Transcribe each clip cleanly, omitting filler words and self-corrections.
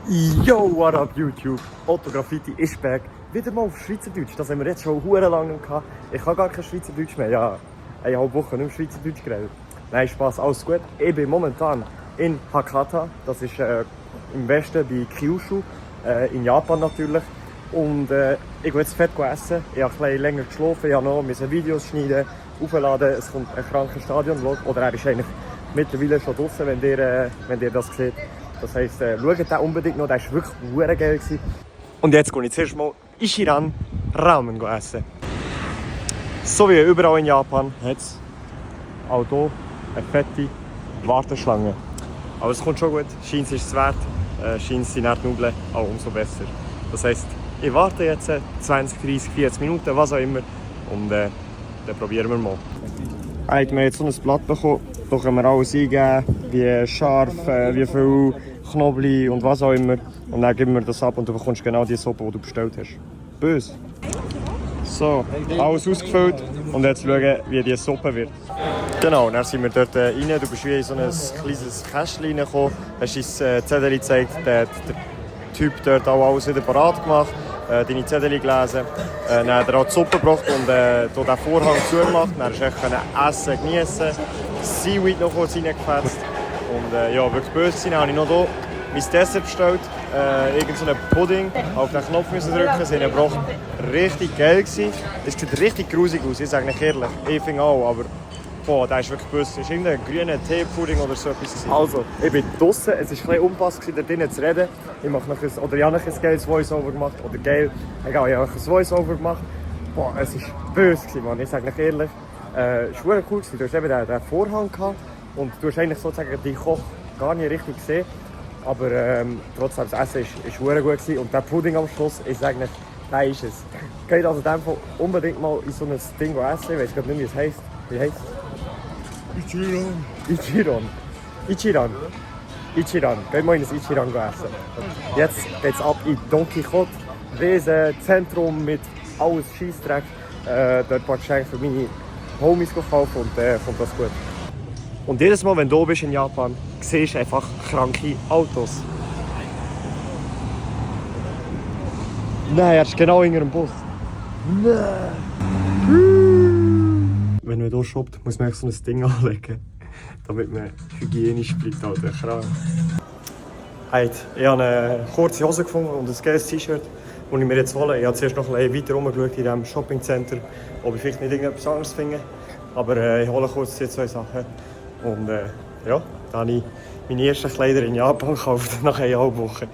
Yo, what up YouTube? Otto Graffiti ist back. Wieder mal auf Schweizerdeutsch. Das haben wir jetzt schon sehr lange gehabt. Ich habe gar kein Schweizerdeutsch mehr. Ja, eine halbe Woche nicht mehr Schweizerdeutsch geredet. Nein, Spaß, alles gut. Ich bin momentan in Hakata. Das ist im Westen bei Kyushu. In Japan natürlich. Und ich gehe jetzt fett essen. Ich habe ein bisschen länger geschlafen. Ich musste noch Videos schneiden, aufladen. Es kommt ein kranker Stadion-Vlog. Oder er ist eigentlich mittlerweile schon draußen, wenn ihr das seht. Das heisst, schaut den unbedingt noch, der war wirklich sehr geil. Und jetzt gehe ich zuerst mal Ichiran Ramen essen. So wie überall in Japan hat es auch hier eine fette Warteschlange. Aber es kommt schon gut, scheint es ist wert, scheint es die Nudeln auch umso besser. Das heisst, ich warte jetzt 20, 30, 40 Minuten, was auch immer, und dann probieren wir mal. Wir haben jetzt so ein Blatt bekommen, da können wir alles eingeben, wie scharf, wie viel Knoblauch und was auch immer. Und dann geben wir das ab und du bekommst genau die Suppe, die du bestellt hast. Böse. So, alles ausgefüllt und jetzt schauen, wie die Suppe wird. Genau, dann sind wir dort rein. Du bist wie in so ein kleines Kästchen reingekommen, hast dein Zettel gezeigt, der Typ dort auch alles wieder parat gemacht, deine Zettel gelesen, dann hat er auch die Suppe gebracht und den Vorhang zugemacht. Dann hast du essen, genießen, Seaweed noch kurz reingefetzt. Und ja, wirklich böse sein, habe ich noch hier mein Dessert bestellt. Irgend so einen Pudding, auf den Knopf müssen drücken, sie haben gebracht. Richtig geil gewesen. Es sieht richtig grusig aus, ich sage nicht ehrlich. Ich finde auch, aber boah, der ist wirklich böse. Es war irgendein grüner Teepudding oder so etwas. Also, ich bin draußen, es war ein bisschen unpassend, da drinnen zu reden. Ich habe noch ein geiles Voice-Over gemacht, oder geil, egal, ich habe ein Voice-Over gemacht. Boah, es war böse gewesen, Mann. Ich sage nicht ehrlich. Es war cool gewesen, du hast eben den Vorhang gehabt. Und du hast eigentlich sozusagen die Koch gar nicht richtig gesehen. Aber trotzdem, das Essen war gut gewesen. Und der Pudding am Schluss ist eigentlich, der ist es. Geht also in dem Fall unbedingt mal in so ein Ding essen. Ich weiß gar nicht, wie es heisst. Wie heisst es? Ichiran. Geht mal in ein Ichiran essen. Jetzt geht es ab in Don Quijote. Riesen Zentrum mit alles Scheissdreck. Dort ein paar Geschenke für meine Homies kaufen und kommt das gut. Und jedes Mal, wenn du bist in Japan, siehst du einfach kranke Autos. Nein, er ist genau in ihrem Bus. Nein. Wenn man hier shoppt, muss man so ein Ding anlegen, damit man hygienisch bleibt. Alter. Krank. Ich habe eine kurze Hose gefunden und ein geiles T-Shirt, das ich mir jetzt hole. Ich habe zuerst noch ein weiter rumgeschaut in diesem Shoppingcenter, ob ich vielleicht nicht irgendetwas anderes finde. Aber ich hole kurz die zwei Sachen. Und ja, dann habe ich meine ersten Kleider in Japan gekauft, nach einer halben Woche.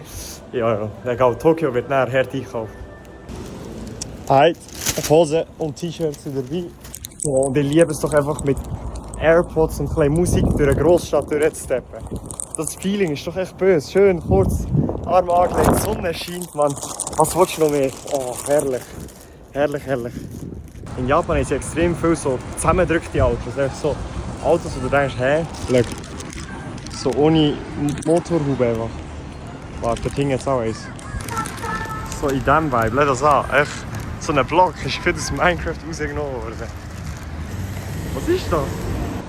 Ja, egal, Tokio wird näher hart einkaufen. Hose und T-Shirts sind dabei. Und ich liebe es doch einfach mit AirPods und ein bisschen Musik durch eine Großstadt durchzusteppen. Das Feeling ist doch echt böse. Schön, kurz, Arme angelegt, die Sonne scheint, man. Was willst du noch mehr? Oh, herrlich. Herrlich, herrlich. In Japan haben sie extrem viel so zusammengedrückte Autos. So Autos, wo du denkst, hä, schau, so ohne Motorhaube einfach. Warte, da hinten jetzt auch eins. So in diesem Vibe, schau das an. Echt, so ein Block ist für das Minecraft rausgenommen worden. Was ist das?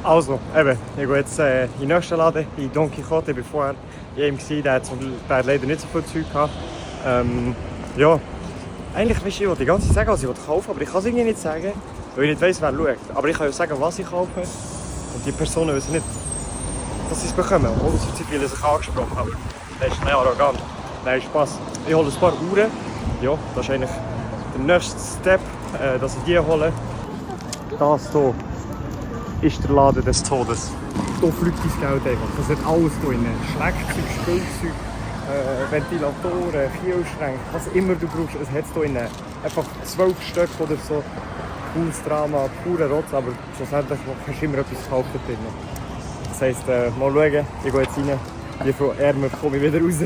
Also, eben, ich gehe jetzt in den nächsten Laden, in Don Quijote. Ich war vorher in einem, der hat leider nicht so viel Zeug gehabt. Ja, eigentlich weißt du, ich wollte die ganze Zeit sagen, was ich kaufen, aber ich kann es irgendwie nicht sagen, weil ich nicht weiss, wer schaut. Aber ich kann ja sagen, was ich kaufe. Und die Personen wissen nicht, dass sie es bekommen. Oder sie fühlen sich angesprochen, aber das ist nicht arrogant. Nein, Spaß. Ich hole ein paar Uhren. Ja, das ist eigentlich der nächste Step, dass ich die hole. Das hier ist der Laden des Todes. Hier fliegt dein Geld einfach. Das hat alles hier drin. Schlagzeug, Spielzeug, Ventilatoren, Kühlschränke, was immer du brauchst. Es hat hier drin. Einfach 12 Stück oder so. Cooles Drama, purer Rotz, aber schlussendlich hast du immer etwas gekauft drin. Das heisst, mal schauen, ich gehe jetzt rein, wie viel Ärmer komme ich wieder raus.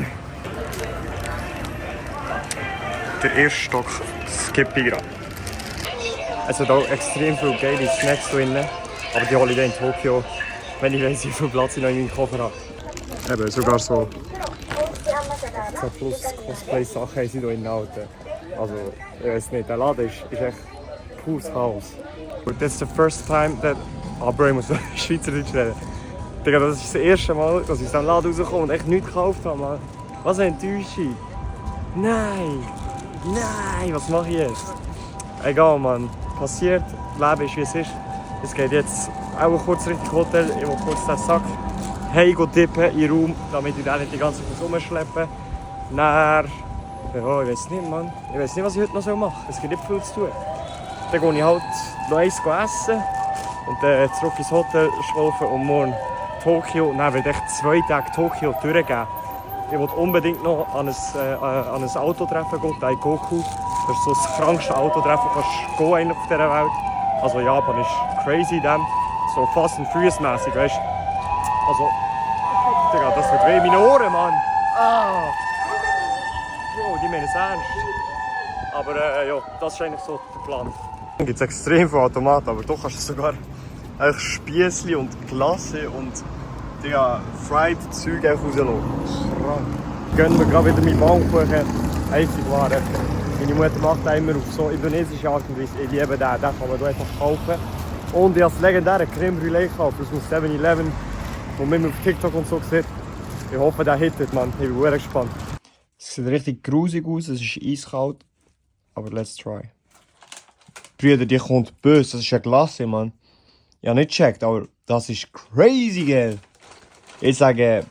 Der erste Stock, skippe ich gerade. Es hat auch extrem viele geile Snacks drin, aber die hole ich dann in Tokio, wenn ich weiss, wie viel Platz ich noch in meinem Koffer habe. Eben, sogar so 10 plus Cosplay-Sachen haben sie hier drin. Also, ich weiß nicht, der Laden ist echt pures Chaos. But that's the first time that... Aber ich muss Schweizerdeutsch reden. Das ist das erste Mal, dass ich aus diesem Laden rauskomme und echt nichts gekauft habe. Was eine Enttäuschung. Nein. Nein, was mache ich jetzt? Egal, Mann. Passiert. Das Leben ist, wie es ist. Es geht jetzt auch kurz Richtung Hotel. Ich will kurz den Sack tippen in den Raum, damit ich den nicht die ganze Zeit rumschleppen muss. Ja, ich weiß nicht, Mann. Ich weiß nicht, was ich heute noch machen soll. Es gibt nicht viel zu tun. Dann gehe ich halt noch eins essen und dann zurück ins Hotel schlafen und morgen Tokio. Und dann werde ich 2 Tage Tokio durchgehen. Ich will unbedingt noch an ein Autotreffen gehen, Daikoku. Das ist so das krankste Autotreffen, das du gehen auf dieser Welt. Also Japan ist crazy dem. So Fast and Furious mäßig, weißt du? Also, Digga, das wird weh in meine Ohren, Mann. Ah! Bro, die meinen es ernst. Aber ja, das ist eigentlich so der Plan. Es gibt extrem viele Automaten, aber doch kannst du sogar Spiessli und Glasse und Digga, Fried Zeug rauslassen. Krank. Gönnen wir gerade wieder meinen Baumkuchen. Einzig Ware. Meine Mutter macht den immer auf so indonesische Art und Weise. Ich liebe den. Den kann man hier einfach kaufen. Und ich habe das legendäre Creme Brûlée gekauft aus dem 7-Eleven, wo man auf TikTok und so sieht. Ich hoffe, der hittet, man. Ich bin sehr gespannt. Es sieht richtig grusig aus, es ist eiskalt. Aber let's try. Brüder, die kommt böse. Das ist eine Glasse, Mann. Ich habe nicht gecheckt, aber das ist crazy, gell? Ich sage,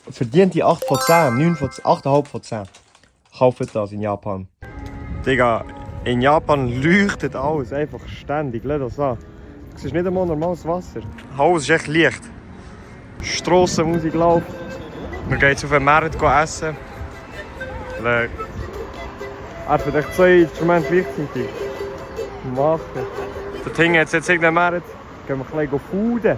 verdient die 8 von 10, 8,5 von 10. Kauft das in Japan. Digga, in Japan leuchtet alles einfach ständig. Schau das an. Es ist nicht einmal normales Wasser. Alles ist echt Licht. Strassenmusik läuft. Wir gehen jetzt auf den Markt essen. Er hat echt 2 Instrumente gleichzeitig machen. Das Ding hat jetzt irgendeinen Markt. Gehen wir ein bisschen fooden.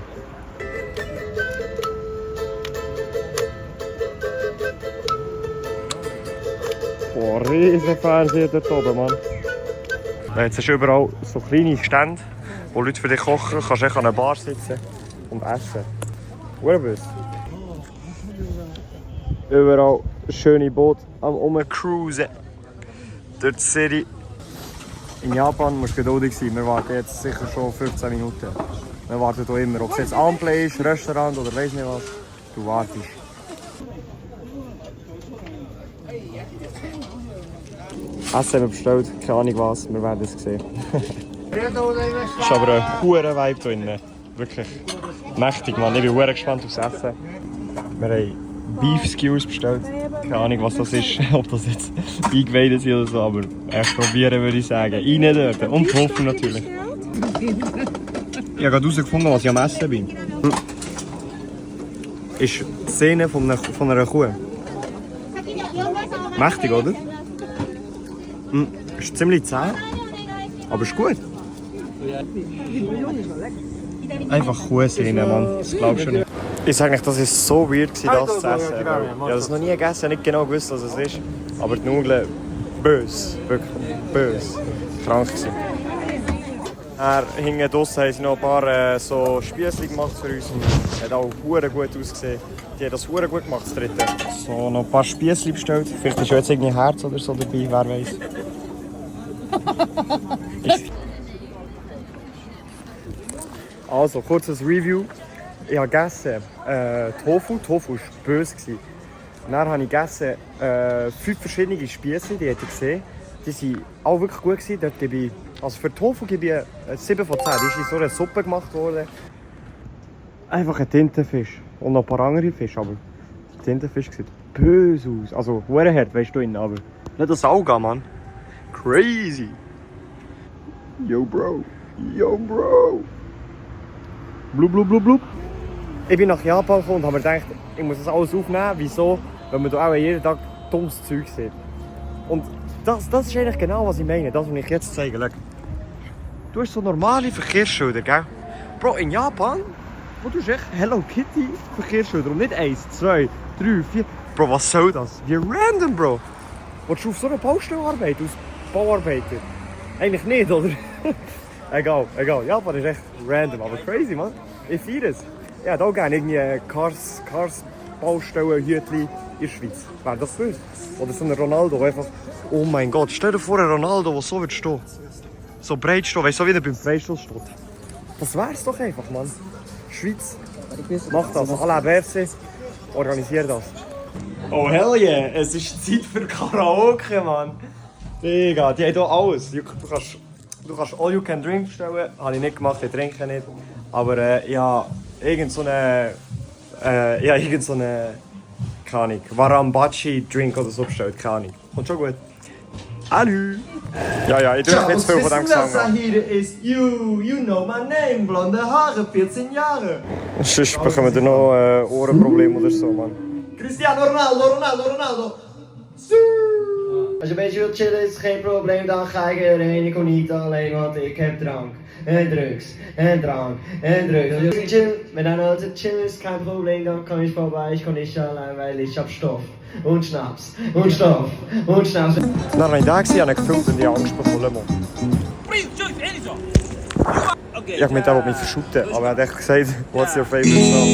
Boah, riesen Fernseher dort oben, Mann. Jetzt hast du überall so kleine Stände, wo Leute für dich kochen. Du kannst echt an einer Bar sitzen und essen. Urbus. Überall schöne Boote am Rumcruisen. Durch die City. In Japan musst du geduldig sein. Wir warten jetzt sicher schon 15 Minuten. Wir warten hier immer. Ob es jetzt Amplay ist, Restaurant oder weiss nicht was. Du wartest. Essen haben wir bestellt, keine Ahnung was, wir werden es sehen. Es ist aber ein hoher Vibe hier drin. Wirklich mächtig, Mann. Ich bin sehr gespannt aufs Essen. Wir haben Beef Skewers bestellt. Keine Ahnung was das ist, ob das jetzt eingeweiht ist oder so, aber erst probieren würde ich sagen. Rein dort und Tofu natürlich. Ich habe gerade herausgefunden, was ich am Essen bin. Ist die Szene von einer Kuh. Mächtig, oder? Ist ziemlich zäh, aber ist gut. Einfach Kuhsehne, Mann. Das glaubst du nicht. Ich sage nicht, das war so weird, das zu essen. Ich habe das noch nie gegessen, nicht genau gewusst, was es ist. Aber die Nudeln, böse. Wirklich böse. Krank gewesen. Hinten draussen haben sie noch ein paar so Spiessli gemacht für uns. Hat auch verdammt gut ausgesehen. Die haben das verdammt gut gemacht, das dritte. So, noch ein paar Spiessli bestellt. Vielleicht ist jetzt irgendwie Herz oder so dabei, wer weiß. Also, kurzes Review. Ich habe gegessen Tofu. Tofu war böse. Dann habe ich gegessen 5 verschiedene Spiessli, die hätte ich gesehen. Die waren auch wirklich gut. Dort gebe ich, also für Tofu gebe ich 7 von 10. Die ist in so einer Suppe gemacht worden. Einfach ein Tintenfisch. Und noch ein paar andere Fische, aber der Tintenfisch sieht böse aus. Also, sehr hart, weißt du, aber nicht das Auge, Mann. Crazy. Yo, Bro. Yo, Bro. Blub, blub, blub, blub. Ich bin nach Japan gekommen und habe mir gedacht, ich muss das alles aufnehmen. Wieso? Weil man da auch jeden Tag dummes Zeug sieht. Und das ist eigentlich genau, was ich meine. Das, was ich jetzt zeige. Du hast so normale Verkehrsschilder, gell? Bro, in Japan, wo du echt Hello Kitty Verkehrsschilder und nicht 1, 2, 3, 4. Bro, was soll das? Wie random, Bro. Willst du auf so einer Baustelle arbeiten, als Bauarbeiter? Eigentlich nicht, oder? egal. Japan ist echt random, aber crazy, man. Ich feiere es. Ich hätte auch gerne irgendwie Cars Baustellen, Hütchen in der Schweiz. Wäre das böse? Oder so ein Ronaldo, der einfach... Oh mein Gott, stell dir vor, ein Ronaldo, der so wird stehen. So breit stehen, weißt du, so wie er beim Freistoß steht. Das wär's doch einfach, Mann. Schweiz, macht das. Alle Berse, organisiert das. Oh hell yeah, es ist Zeit für Karaoke, Mann. Digga, die haben hier alles. Du kannst All You Can Drink bestellen. Habe ich nicht gemacht, ich trinke nicht. Aber ja, irgend so eine... keine Ahnung, Warambachi-Drink oder so bestellt, keine Ahnung. Kommt schon gut. Hallo! Ja, ich tue jetzt viel von dem Gesang. Hier ist you know my name, blonde Haare, 14 Jahre. Sonst bekommen wir noch Ohrenprobleme oder so, Mann. Cristiano Ronaldo. Als je een beetje wilt chillen is geen probleem, dan ga ik erheen. Ik kom niet alleen, want ik heb drank en drugs en drank en drugs. Als je wilt chillen, met een auto chillen is geen probleem, dan kom ich vorbei. Ich komme nicht allein, weil ich hab Stoff und Schnaps und Stoff und Schnaps. Dann war ich da, habe ich gefilmt und die Angst bekommen. Ich habe mit dem mich verschütten, aber er hat echt gesagt, what's your favorite song?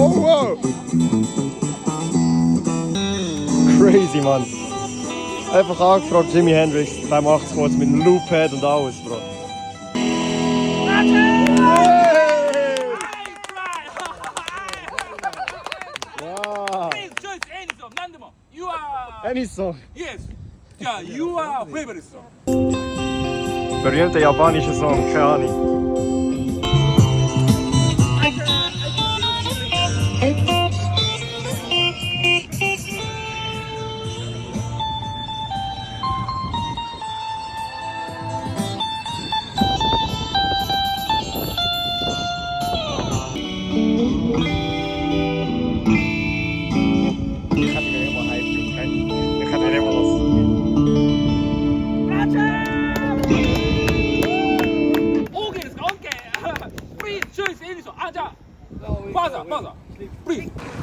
Oh wow! Crazy, Mann. Einfach angefragt, Jimi Hendrix, der macht es kurz mit einem Loop-Pad und alles, Bro. Wow! Any song? Yes. Yeah, you are favorite song. Berühmter japanischer Song, keine Ahnung. Ich kann dir immer hypen, okay? Ich kann dir immer los.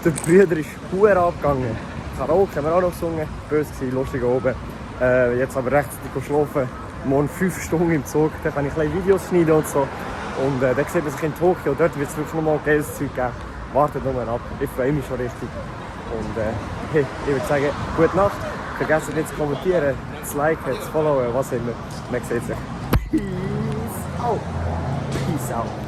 Der Brüder ist verdammt abgegangen. Karaoke haben wir auch noch gesungen. Böse gewesen, lustig oben. Jetzt aber rechtzeitig schlafen. Morgen 5 Stunden im Zug. Dann kann ich ein bisschen Videos schneiden und so. Und dann sieht man sich in Tokio. Dort wird es wirklich nochmal geiles Zeug geben. Wartet nur ab. Ich freue mich schon richtig. Und hey, ich würde sagen, gute Nacht. Vergesst nicht zu kommentieren, zu liken, zu followen, was immer. Man sieht sich. Peace out. Peace out.